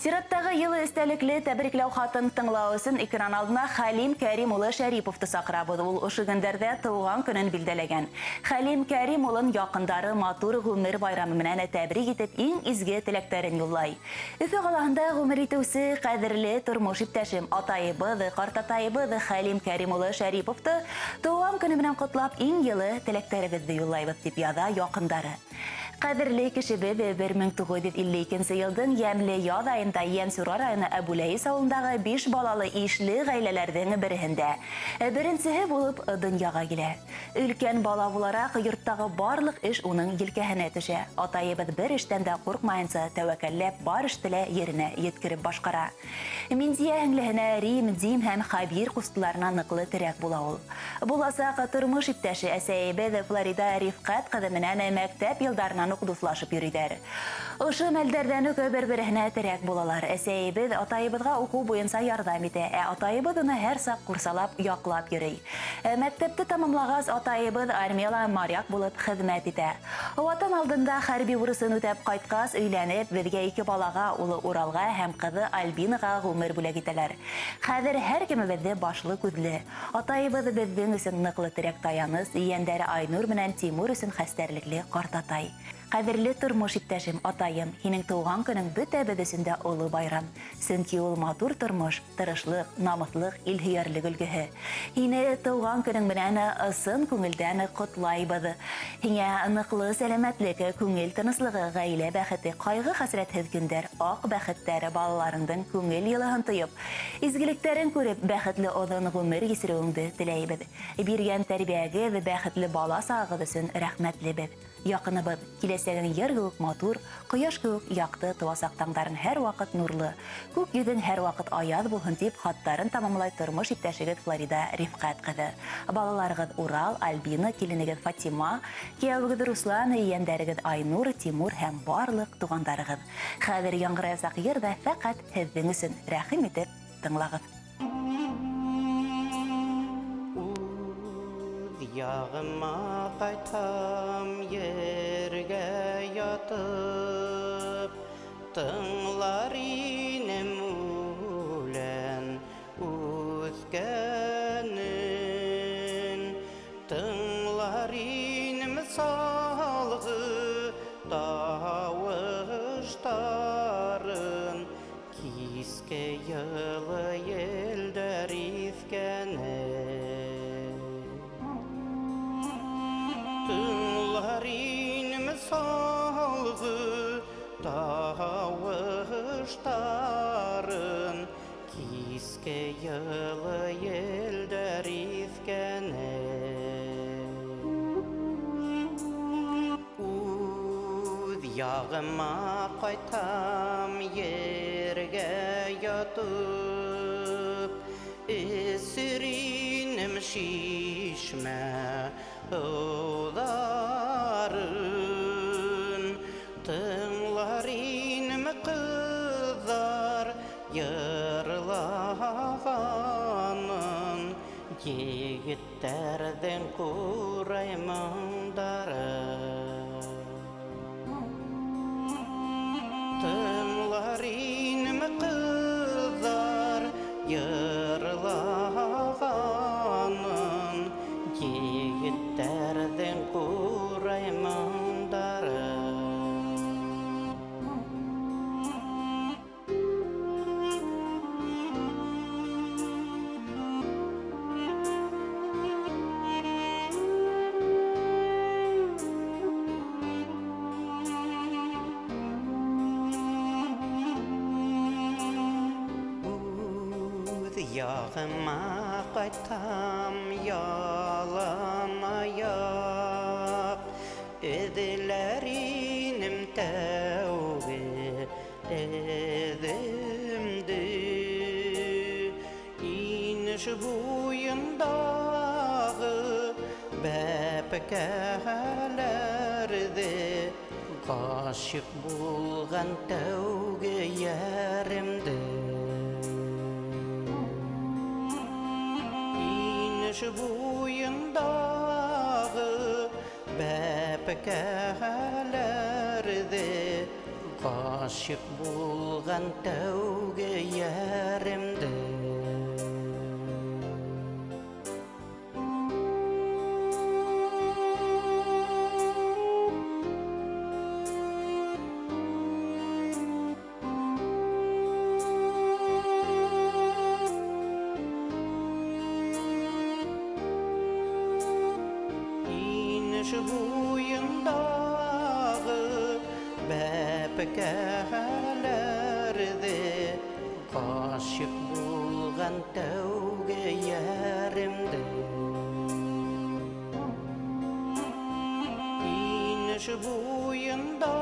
Сираттағы йылы эстәлекле тәбрикләү хатын тыңлау өсөн экран алдына Хәлим Кәрим улы Шәриповты саҡырабыҙ. Ул ошо көндәрҙә тыуған көнөн билдәләгән. Хәлим Кәрим улын яҡындары матур ғүмер байрамы менән тәбрик итеп, иң изге теләктәрен юллай. Өфө ҡалаһында ғүмер итеүсе ҡәҙерле тормош иптәшем, атайыбыҙ, ҡартатайыбыҙ Хәлим Кәрим улы Шәриповты тыуған көнө менән ҡотлап, иң йылы теләктәребеҙҙе юллайбыҙ, тип яҙа яҡындары. Ҡәҙерле кешебеҙ 1952 йылдың йәмле яҙ айында Йәнсура районы Әбүләйес ауылындағы 5 балалы ишле ғаиләләрҙең береһендә беренсеһе булып донъяға килә. Өлкән бала булараҡ йорттағы барлыҡ эш уның елкәһенә төшә. Атайыбыҙ бер эштән дә ҡурҡмайынса, тәүәккәлләп бар эште лә еренә еткереп башҡара. Минзиә һеңлеһенә Рим, Дим һәм Хабир ҡустыларына ныҡлы терәк була ул. Буласаҡ тормош иптәше әсәйебеҙ Флорида Рифҡәт ҡыҙы менән мәктәп йылдарынан уҡ дуҫлашып йөрөйҙәр. Ошо мәлдәрҙән үк бер-береһенә терәк булалар. Әсәйебеҙ атайыбыҙға уҡыу буйынса ярҙам итә, ә атайыбыҙ уны һәр саҡ ҡурсалап, яҡлап йөрөй. Мәктәпте тамамлағас, атайыбыҙ армияла моряк булып хеҙмәт итә. Ватан алдында хәрби бурысын үтәп ҡайтҡас, өйләнеп, беҙгә ике балаға, улы Уралға һәм ҡыҙы Альбинаға ғүмер бүләк итәләр. Хәҙер һәр кемебеҙҙе башлы-күҙле. Атайыбыҙ беҙҙең өсөн ныҡлы терәк таяныс, ейәндәре Айнур менән Тимур өсөн хәстәрлекле ҡартатай. Ҡәҙерле тормош иптәшем, атайым, һинең тыуған көнөң бөтәбеҙ өсөн дә оло байрам. Сөнки ул матур тормош, тырышлыҡ, намыҫлыҡ, илһөйәрлек өлгөһө. Һине тыуған көнөң менән ысын күңелдән ҡотлайбыҙ. Һиңә ныҡлы сәләмәтлек, күңел тыныслығы, ғаилә бәхете, ҡайғы-хәсрәтһеҙ көндәр, аҡ бәхеттәр, балаларыңдың күңел йылыһын тойоп, изгелектәрен күреп, бәхетле оҙон ғүмер кисереүеңде теләйбеҙ. Биргән тәрбиәгеҙ, бәхетле бала сағығыҙ өсөн рәхмәтлебеҙ. Яҡыныбыҙ, киләсәгең йыр кеүек матур, ҡояш кеүек яҡты, тыуасаҡ таңдарың һәр ваҡыт нурлы, күк йөҙөң һәр ваҡыт аяҙ булһын, тип хаттарын тамамлай тормош иптәшегеҙ Флорида Рифҡәт ҡыҙы. Балаларығыҙ Урал, Альбина, киленегеҙ Фатима, кейәүегеҙ Руслан, ейәндәрегеҙ Айнур, Тимур һәм барлыҡ туғандарығыҙ. Хәҙер яңғыраясаҡ йыр ҙа фәҡәт һеҙҙең өсөн, рәхим итеп тыңлағыҙ. Үҙ яғыма ҡайтам ергә ятып, тыңлар инем үлән үҫкәнен, тыңлар инем салғы тауыштарын, киске йылы елдәр иҫкәнен. Тыңлар инем салғы тауыштарын, киске йылы елдәр иҫкәнен. Үҙ яғыма ҡайтам ергә ятып, эсер инем шишмә һыуҙарын, тыңлар инем ҡыҙҙар йырлағанын, егеттәрҙең ҡурай моңдарын. Тыңлар инем ҡыҙҙар йырлағанын, егеттәрҙең ҡурай моңдарын. Үҙ яғыма ҡайтам ялан аяҡ, эҙләр инем тәүге эҙемде. Инеш буйындағы бәпкәләрҙе, ғашиҡ булған тәүге йәремде. Инеш буйындағы бәпкәләрҙе, ғашиҡ Ғашиҡ булған тәүге йәремде. Инеш буйындағы бәпкәләрҙе ғашиҡ булған тәүге йәремде. Инеш буйындағы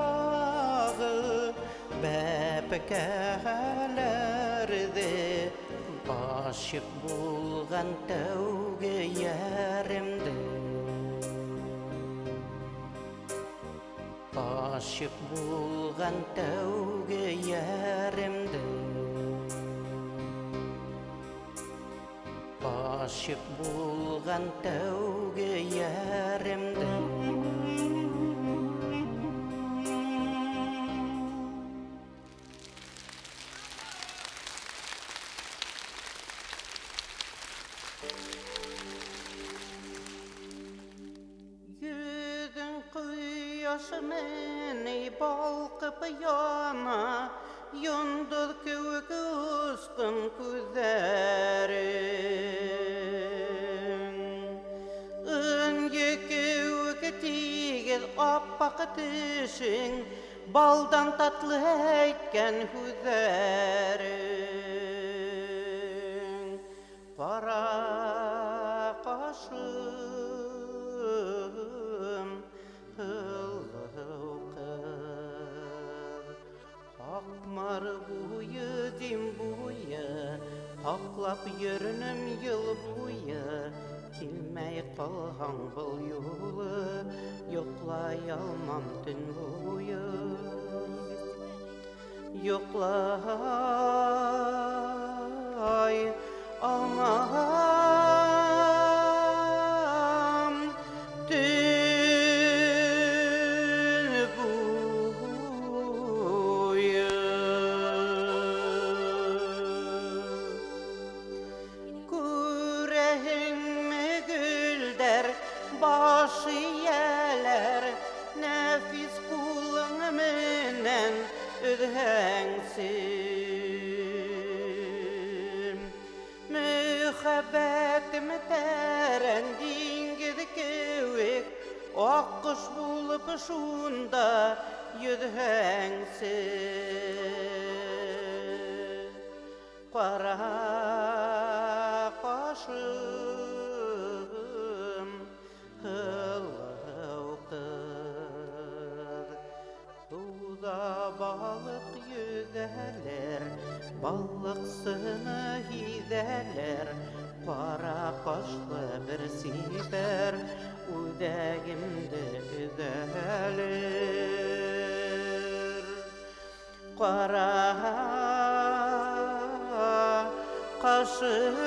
бәпкәләрҙе ғашиҡ булған тәүге йәремде. Ғашиҡ булған тәүге йәремде. Ғашиҡ булған тәүге йәремде. Йөҙөң ҡояшы менән балҡып яна, йондоҙ кеүек осҡон күҙҙәрең. Ынйы кеүек тигеҙ аппаҡ тешең, балдан татлы әйткән һүҙҙәрең. Ҡара ҡашым, һылыу ҡыҙ, Һаҡмар буйы, Дим буйы, һаҡлап йөрөнөм йыл буйы. Килмәй ҡалһаң был юлы, йоҡлай алмам төн буйы. Йоҡлай алмам төн буйы. Күрәһеңме гөлдәр баш эйәләр, нәфис ҡулың менән өҙһәңсе. Мөхәббәтем тәрән диңгеҙ кеүек, аҡҡош булып шунда йөҙһәңсе. Ҡара ҡашым, һылыу ҡыҙ, һыуҙа балыҡ йөҙәләр, балыҡсыны һиҙәләр. Ҡара ҡашлы бер сибәр үҙәгемде өҙәлер. Ҡара ҡашым,